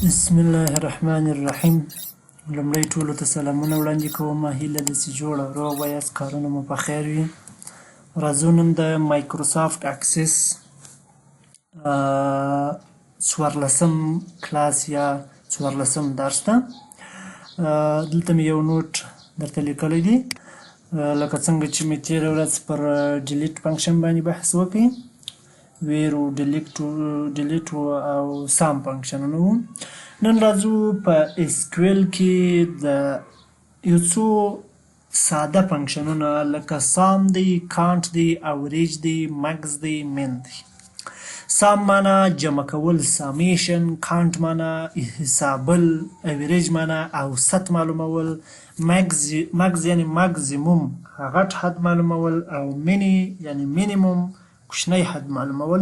بسم الله الرحمن الرحیم. لومړی ټولو ته سلامونه وړاندې کوم. هیله ده چې جوړ او روغ یاست، کارونه مو په خیر وي. راځو نن د مایکروسافټ اکسس 14 کلاس یا 14 درس ته. دلته مې یو note درته لیکلی دی. لکه څنګه چې مې تېره ورځ پر delete function باندې بحث وکړ، where و delete او sum function ونه وو. نن راځو په SQL کې د یو څو ساده function ونه، لکه sum دی، count دی، average دی، max دی، min دی. sum معنا جمع کول، summation، count معنا حسابل، average معنا اوسط معلومول، max یعنی ماکسیموم، غټ حد معلومول، او min یعنی مینیموم، کوچنی حد معلومول.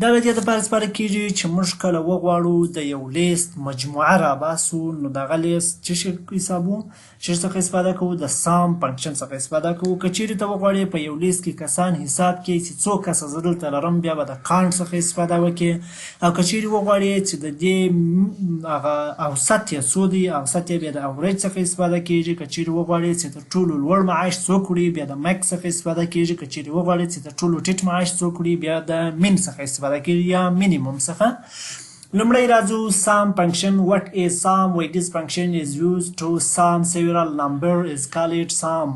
دا د دې لپاره استفاده کیږي چې موږ کله وغواړو د یو لیست مجموعه راباسو، نو دغه لیست چې شي حسابو چې څخه استفاده کوو، د sum function څخه استفاده کوو. که چیرې ته وغواړې په یو لیست کې کسان حساب کړي چې څو کسه زه دلته لرم، بیا به د count څخه استفاده وکړې. او که چیرې وغواړې چې د دې هغه اوسط یې څو دی، اوسط یې بیا د average څخه استفاده کیږي. که چیرې وغواړې چې تر ټولو لوړ معاش څوک وړي، بیا د max څخه استفاده کیږي. که چیرې وغواړې چې تر ټولو ټیټ معاش څوک وړي، بیا د min څخه استفاده کیږي یا مینیموم څخه. لومړی راځو sum function. What is sum؟ Why this function is used to sum several number is called sum.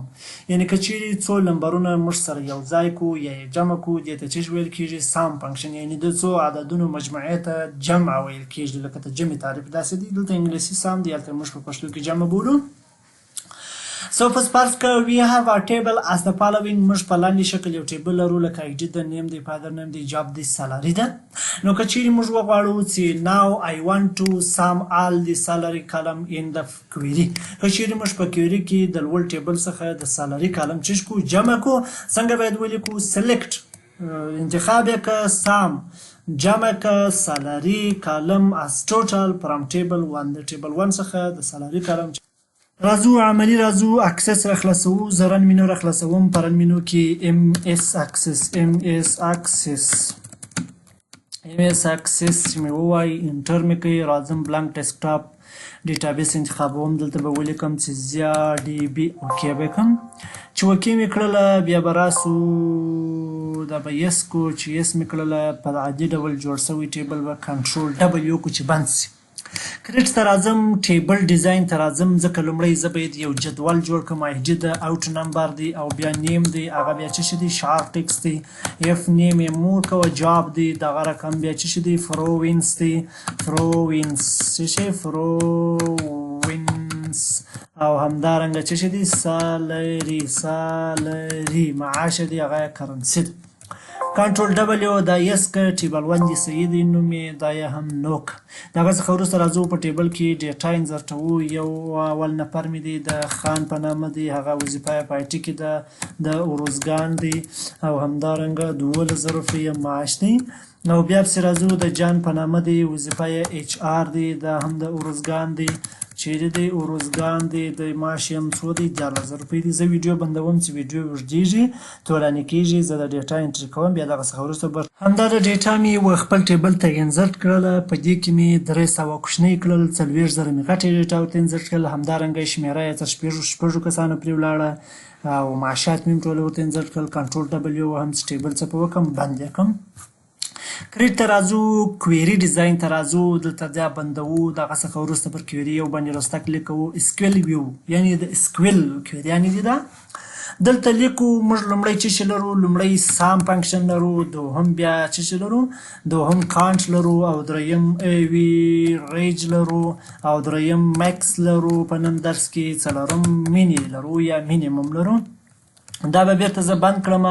یعنی که چیرې څو لمبرونه موږ سره یو ځای کو یا یې جمع کو، دې ته څه ویل کیږي؟ Sum function. یعنی د څو عددونو مجموعې ته جمع ویل کیږي، لکه د جمع تعریف داسې دی. دلته انګلیسي sum دی، هلته موږ په پښتو کې جمع بولو. So فرض که we have a table as the following. موږ په لاندې شکل یو table لرو، لکه ID د name دی، father name دی، job دی، salary ده. نو که چیرې موږ وغواړو چې now I want to sum all the salary column in the query، که چیرې موږ په query کې د لوړ table څخه د salary column چش کو، جمع کو، څنګه باید ولیکو؟ Select، انتخاب یې که، sum، جمع که، salary column as total from table 1، د table 1 څخه د salary column. راځو عملی، راځو اکسس را خلاصوو. زه run menu را خلاصوم. په run menu کې MS Access، MS Access، MS Access چې مې ووایي، enter مې کوي. راځم blank desktop database انتخابوم. دلته به ولیکم چې ضیا DB، okay به کم. چې okay مې کړله، بیا به راسو، دا به yes کو. چې yes مې کړله، په عادي ډول جوړ شوی table به control W کو چې بند شي. Create ته راځم، table design ته راځم، ځکه لومړی زه باید یو جدول جوړ کړم. ID د out number دی او بیا name دی، هغه بیا څه شي دی؟ Short text دی. If name یې مور کوه، job دی، دغه رقم بیا څه شي دی؟ Province دی. Province څه شي؟ Province. او همدارنګه څه شي دی؟ Salary، salary معاش دی، هغه currency دی. Control W، دا yes که. Table 1 دی، صحیح دی. نوم یې دا یې هم نوک. دغه څخه وروسته راځو په table کې data insert وو. یو اول نفر مې دی، د خان په نامه دی، هغه وظیفه یې په IT کې ده، د اروزګان دی او همدارنګه 12,000 روپۍ معاش دی. او بیا پسې راځو، د جان په نامه دی، وظیفه یې HR دی، دا هم د اروزګان دی. چیرې دی؟ اروزګان دی. د معاش یې هم څو دی؟ 13,000 روپۍ دی. زه ویډیو بندوم چې ویډیو اوږدېږي، طولاني کېږي. زه د data entry کوم، بیا دغه څخه وروسته به همدا د data مې و خپل table ته insert کړله. په دې کې مې 300 کوچنۍ کړل، 40,000 مې غټې data ورته insert کړل. همدارنګه شمېره یې تر شپږو شپږو کسانو پرې ولاړه او معاشات مې هم ټول ورته insert کړل. Control W وهم چې table څه وکم، بند یې کړم. Create ته راځو، query design ته راځو. دلته بیا بندوو. دغه څخه وروسته پر query یو باندې راسته کلیک کوو. SQL view، یعنی د SQL query یعنی دی. دا دلته لیکو، موږ لومړی څه شی لرو؟ لومړی sum function لرو، دوهم بیا څه شی لرو؟ دوهم count لرو او دریم average لرو او دریم max لرو په نن درس کې، څلورم min لرو یا مینیموم لرو. دا به بیرته زه بند کړم.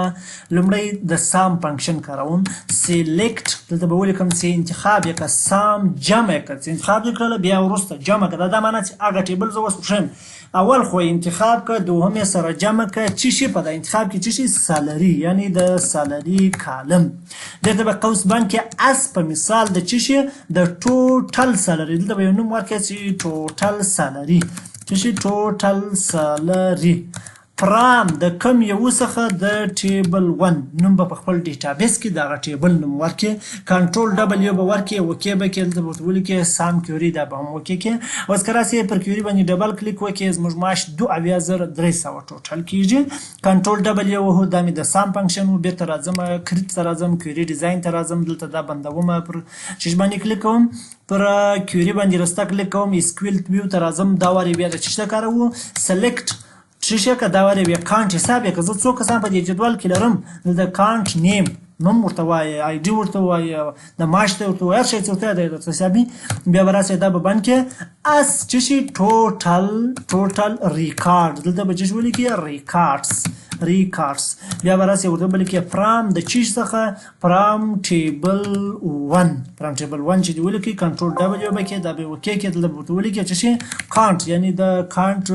لومړی د sum function کاروم. Select، دلته به ولیکم چې انتخاب یې که، sum، جمع یې که. چې انتخاب یې کړله، بیا وروسته جمع که. دا معنا چې هغه table زه اوس وښیم. اول خو انتخاب که، دوهم یې سره جمع که. چی شي په دا انتخاب کې؟ چی شي؟ Salary، یعنی د salary column. دلته به قوس بند کې as په مثال د چی شي؟ د total salary. دلته به یو نوم ورکړي چې total salary، چی شي؟ Total salary. فرام د کوم یو څخه د ټیبل 1 نوم به په خپل ډیټابیس کې دغه ټیبل نوم ورکې، کنټرول ډبلیو به ورکې، اوکی به کې، دلته به ورته ولیکې سام کیوري، دا به هم اوکی کې. اوس که راسې پر کیوري باندې ډبل کلیک وکې، زموږ معاش 72,300 ټوټل کیږي. کنټرول ډبلیو وهو، دا مې د سام فنکشن و. بیرته راځم کریټ ته راځم، کیوري ډیزاین ته راځم، دلته دا بندوم، پر چیش باندې کلیک کوم، پر کیوري باندې رسته کلیک کوم، اسکویل ویو ته راځم. دا وارې بیا د چیش لپاره وو؟ سلیکټ څه شي که دا وارې بیا کانټ حساب یې که زه څو کسان په دې جدول کې لرم، دلته کانټ نیم نوم ورته وایې، آی ډي ورته وایې، د معاش ته ورته وایې، هر شی چې ورته دی درته حسابي. بیا به راسې دا به بند کړې، اس څه شي ټوټل ریکارډ، دلته به څه شي ولیکې؟ ریکارډز. بیا به راسې ورته به لیکې فرام د چیش څخه؟ فرام ټیبل 1، فرام ټیبل 1 چې دی ولیکې، کنټرول ډبلیو به کې، دا به اوکی کې، دلته به ورته ولیکې چې شي کانټ، یعنی د کانټ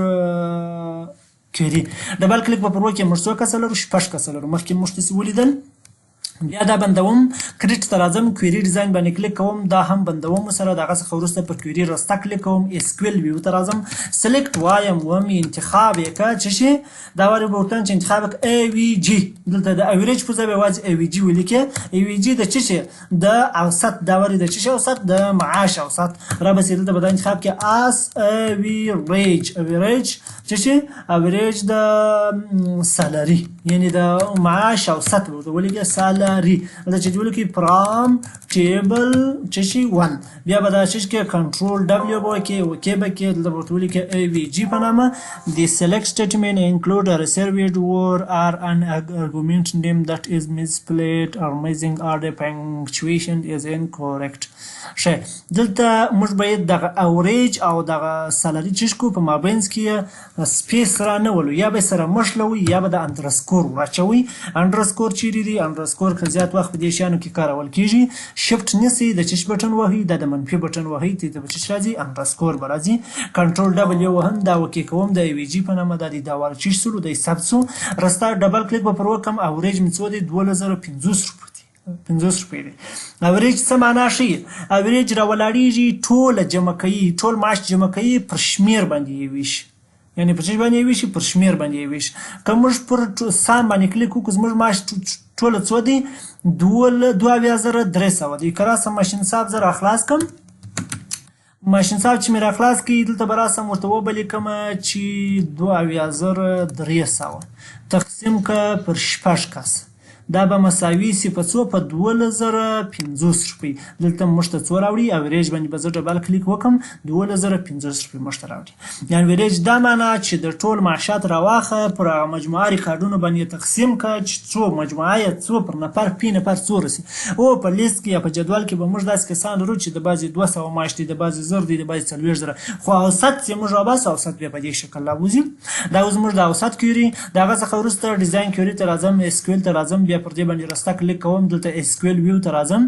کیری. ډبل کلیک به پر وکړې. موږ څو کسه لرو؟ شپږ کسه لرو، مخکې موږ تاسې ولیدل. بیا دا بندوم، کریټ ته راځم، کویری ډیزاین باندې کلیک کوم، دا هم بندوم سره. دغه څخه وروسته پر کویری رسته کلیک کوم، اسکویل ویو ته راځم، سلیکټ وایم، وم انتخاب یې که چې شي. دا وارې به ورته چې انتخاب یې ای وی جی، دلته د اوریج په ځای به یوازې ای وی جی ولیکې. ای وی جی د څه شي؟ د اوسط. دا وارې د څه شي اوسط؟ د معاش اوسط را بسې. دلته به دا انتخاب کې اس اوریج، اوریج څه شي؟ اوریج د سالری، یعنی د معاش اوسط به ورته ولیکې، سالری. دلته چې ولیکې فرام ټیبل څه شي 1. بیا به دا څه کې کنټرول ډبلیو به وکې، اوکی به کې، دلته به ورته ولیکې ای وی جی په نامه. The select statement include a reserved word or an argument name that is misspelled or missing or the punctuation is incorrect. ښه، دلته موږ باید دغه اوریج او دغه سالری چیش کو په مابینځ کې سپیس را نه ولو، یا به سره مښلوي یا به د اندرسکور واچوي. اندرسکور چیرې دی؟ اندرسکور که زیات وخت په دې شیانو کې کارول کیږي. شفت نیسي، د چش بټن وهي، دا د منفي بټن وهي، ته به چش راځي؟ اندرسکور به راځي. کنټرول ډبلیو وهم، دا وکې کوم، د ای وی جی په نامه دا دی. دا وار چش سولو دی ثبت سو. رستا ډبل کلیک به پر وکم. اوریج مې څو دی؟ 12,050 روپۍ دی، 50 روپۍ دی. اوریج څه معنا ښیي؟ اوریج راولاړیږي، ټوله جمع کوي، ټول معاش جمع کوي، پر شمیر باندې یې ویشي، یعنی په څه باندې یې ویشي؟ پر شمیر باندې یې ویشي. که موږ پر سام باندې کلیک وکړو، زموږ معاش ټوله څو دی؟ 72,300 دی. که راسم ماشین صاحب زه راخلاص کم، ماشین صاحب چې مې راخلاص کړي، دلته به راسم ورته وبه لیکم چې 72,300 تقسیم که پر شپږ کسه، دا به مساوي سي په څو؟ په 12,050 روپۍ. دلته موږ ته څو راوړي؟ اوریج باندې به زه ډبل کلیک وکم، 12,050 روپۍ موږ ته راوړي. یعنی اوریج دا معنا چې د ټول معاشات راواخه، پر هغه مجموعه ریکارډونو باندې تقسیم که چې څو مجموعه یې څو پر نفر پی نفر څو رسي. او په لیست کې یا په جدول کې به موږ داسې کسان لرو چې د بعضې 200 معاش دی، د بعضې 1000 دی، د بعضې 40,000، خو اوسط چې موږ راوباسو، اوسط بیا په دې شکل راوځي. دا اوس موږ د اوسط کیوري. د هغه څخه وروسته ډیزاین کیوري ته راځم، اسکویل ته راځم، بیا پر دې باندې رسته کلیک کوم، دلته اسکویل ویو ته راځم.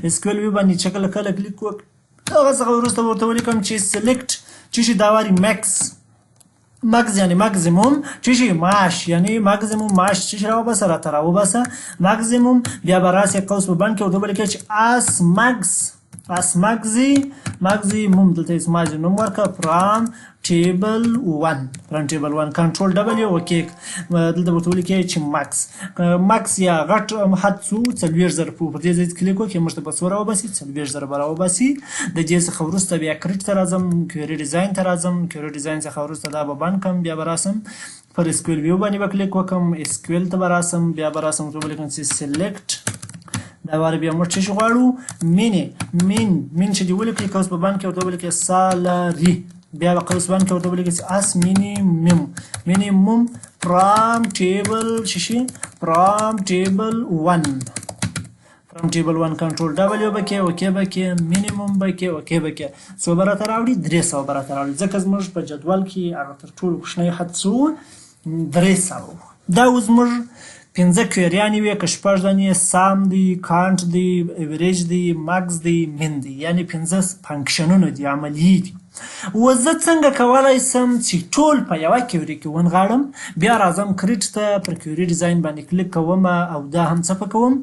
اسکویل ویو باندې چې کله کله کلیک وکړم، هغه څخه وروسته ورته ولیکم چې سلیکټ چې شي دا واري مکس، مکس یعنی ماکسیموم چې شي معاش، یعنی ماکسیموم معاش چې شي راوباسه، راته راوباسه ماکسیموم. بیا به راسې قوس په بند کې ورته ولیکم چې اس مکس، اس ماکزي ماکسیموم، دلته یې ماجی نوم ورکړه فرام ټیبل 1، فرام ټیبل 1. کنټرول ډبلیو اوکی، دلته ورته ولیکئ چې مکس، مکس یا غټ حد څو؟ 40,000. په دې ځای کلیک وکړئ، موږ ته به څو راوباسي؟ 40,000 به راوباسي. د دې څخه وروسته بیا کریټ ته راځم، کویري ډیزاین ته راځم، کویري ډیزاین څخه وروسته دا به بند کړم. بیا به راسم پر اسکویل ویو باندې به کلیک وکړم، اسکویل ته به راسم، بیا به راسم ورته ولیکم چې سلیکټ. دا واره بیا موږ څه شي غواړو؟ مینې مین مین چې دی ولیکئ، قوس په بند کې ورته ولیکئ سالري، بیا به قوس بند کې ورته ولیکئ چې اس مینیمم، مینیمم فرام ټیبل څه شي؟ فرام ټیبل 1، فرام ټیبل 1. کنټرول ډبلیو به کې، اوکی به کې، مینیمم به کې، اوکی به کې. څو به راته راوړي؟ 300 به راته راوړي، ځکه زموږ په جدول کې هغه تر ټولو کوچنی حد څو؟ 300. دا اوس موږ پنځه کویریانې وې که شپږ دانې؟ سام دی، کانټ دی، ایوریج دی، مکس دی، مین دی، یعنی پنځه فنکشنونه دي، عملیې دي. و زه څنګه کولای سم چې ټول په یوه کیوري کې ونغاړم؟ بیا راځم کریټ ته، پر کیوري ډیزاین باندې کلیک کوم او دا هم څه په کوم؟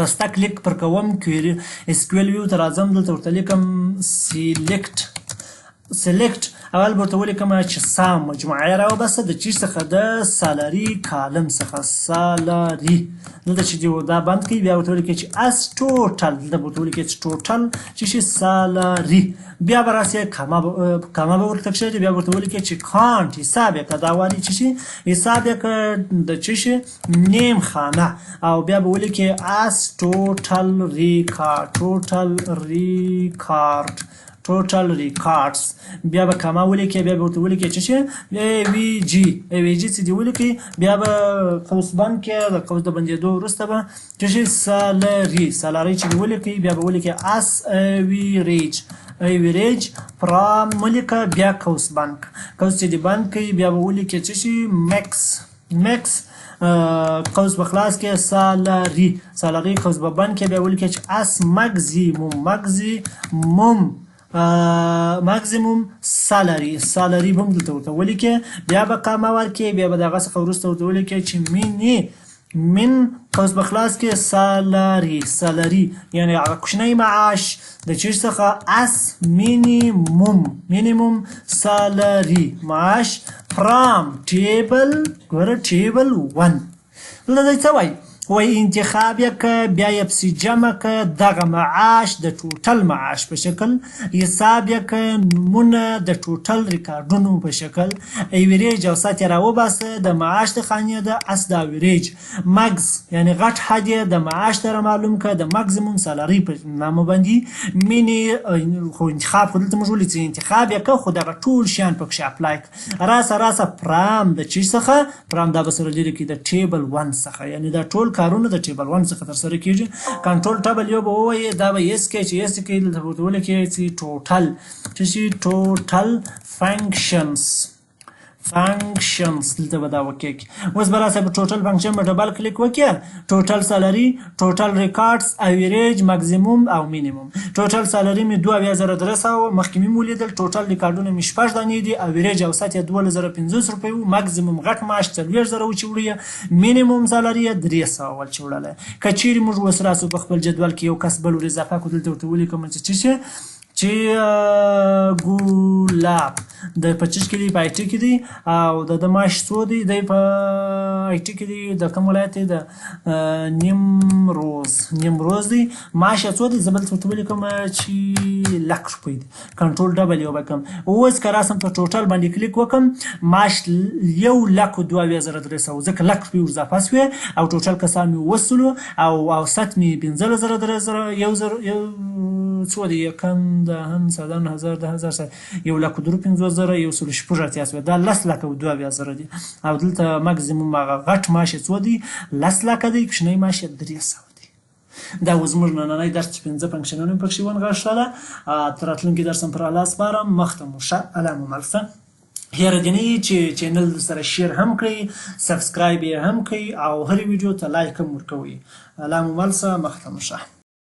رسته کلیک پر کوم، کیوري اسکویل ویو ته راځم، دلته ورته لیکم سلیکټ، سلیکټ اول به ورته ولیکم چې sum مجموعه یې راوباسه د چیش څخه؟ د salary column څخه. salary دلته چې دی دا بند کړي، بیا ورته ولیکي چې as total، دلته به ورته ولیکي چې total چې شي salary. بیا به راسي comma comma به ورته کښېږدي، بیا ورته ولیکي چې count، حساب یې که، دا والي چې شي حساب یې که د چې شي name خانه، او بیا به ولیکي as total record، total record، total records. بیا به comma ولیکي، بیا به ورته ولیکي چې شي AVG، AVG چې دی ولیکي، بیا به قوس بند کې، د قوس د بندېدو وروسته به چې شي salary، salary چې دی ولیکي، بیا به ولیکي as average، average from ولیکه، بیا قوس بند، قوس چې دی بند کړي، بیا به ولیکي چې شي max، max، قوس به خلاص کې، salary، salary، قوس به بند کې، بیا ولیکي چې as maximum، maximum، maximum salary، salary به هم دلته ورته ولیکې، بیا به comma ورکې، بیا به د هغه څخه وروسته ورته ولیکې چې mini، min، قوس به خلاص کې، salary، salary، یعنی هغه کوچنی معاش د چیش څخه؟ as minimum، minimum salary معاش from table، ګوره table 1. دلته څه وایي؟ وایي انتخاب یې که، بیا یې پسې جمع که، دغه معاش د total معاش په شکل حساب یې که، نمونه د total ریکارډونو په شکل، average اوسط یې راوباسه د معاش د خانې د as د average، max یعنی غټ حد یې د معاش در معلوم که د maximum salary په نامه باندې. mini خو انتخاب خو دلته موږ ولید چې انتخاب یې که، خو دغه ټول شیان پکښې apply. راسه راسه from د چیش څخه؟ from دا به سره لیرې کړي د table 1 څخه، یعنی دا ټول کارونه د table 1 څخه ترسره کیږي. control W به ووایي، دا به yes کې، چې yes کې دلته ورته ولیکي چې total چې شي total functions، functions دلته به دا وکړي. اوس به راسه په total function به double click وکړي. total salary، total records، average، maximum او minimum. total salary مې 72300 مخکې مې ولیدل. total ریکارډونه مې شپږ دانې دي. average اوسط یې 12,050 روپۍ وو. maximum غټ معاش 40,000 و چې وړي، minimum salary یې 300 ول چې وړلی. که چیرې موږ اوس راسو په خپل جدول کې یو کس بل ور اضافه کړو، دلته ورته ولیکم چې څه شي، چې ګلاب د په چش کې دی؟ په IT کې دی. او د معاش څو دی؟ دی په IT کې دی. د کوم ولایت دی؟ د نیمروز، نیمروز دی. معاش یې څو دی؟ زه بل څه ورته ولیکم چې لک روپۍ دی. control W به کوم. اوس که راسم په total باندې کلیک وکم، معاش 1,72,300، ځکه لک روپۍ ور اضافه سوې او total کسان مې وسلو او اوسط مې 15,000 3,000 1,000 یو څو دی، یکن دهن صدن هزار 10,000 1,53,186 سوه. دا 10,72,000 دی. او دلته maximum هغه غټ معاش یې څو دی؟ 10 لکه دی. کوچنی معاش یې 300 دی. دا و زموږ نننی درس چې پنځه function ونه پکښې ونغاښله. تر راتلونکي درس هم پر الله سپارم. مخته مو ښه، الله مو مل شه. هېره دې نه وي چې channel سره share هم کړئ، subscribe یې هم کړئ او هرې ویډیو ته like هم ورکوئ. الله مو مل شه، مخته مو ښه.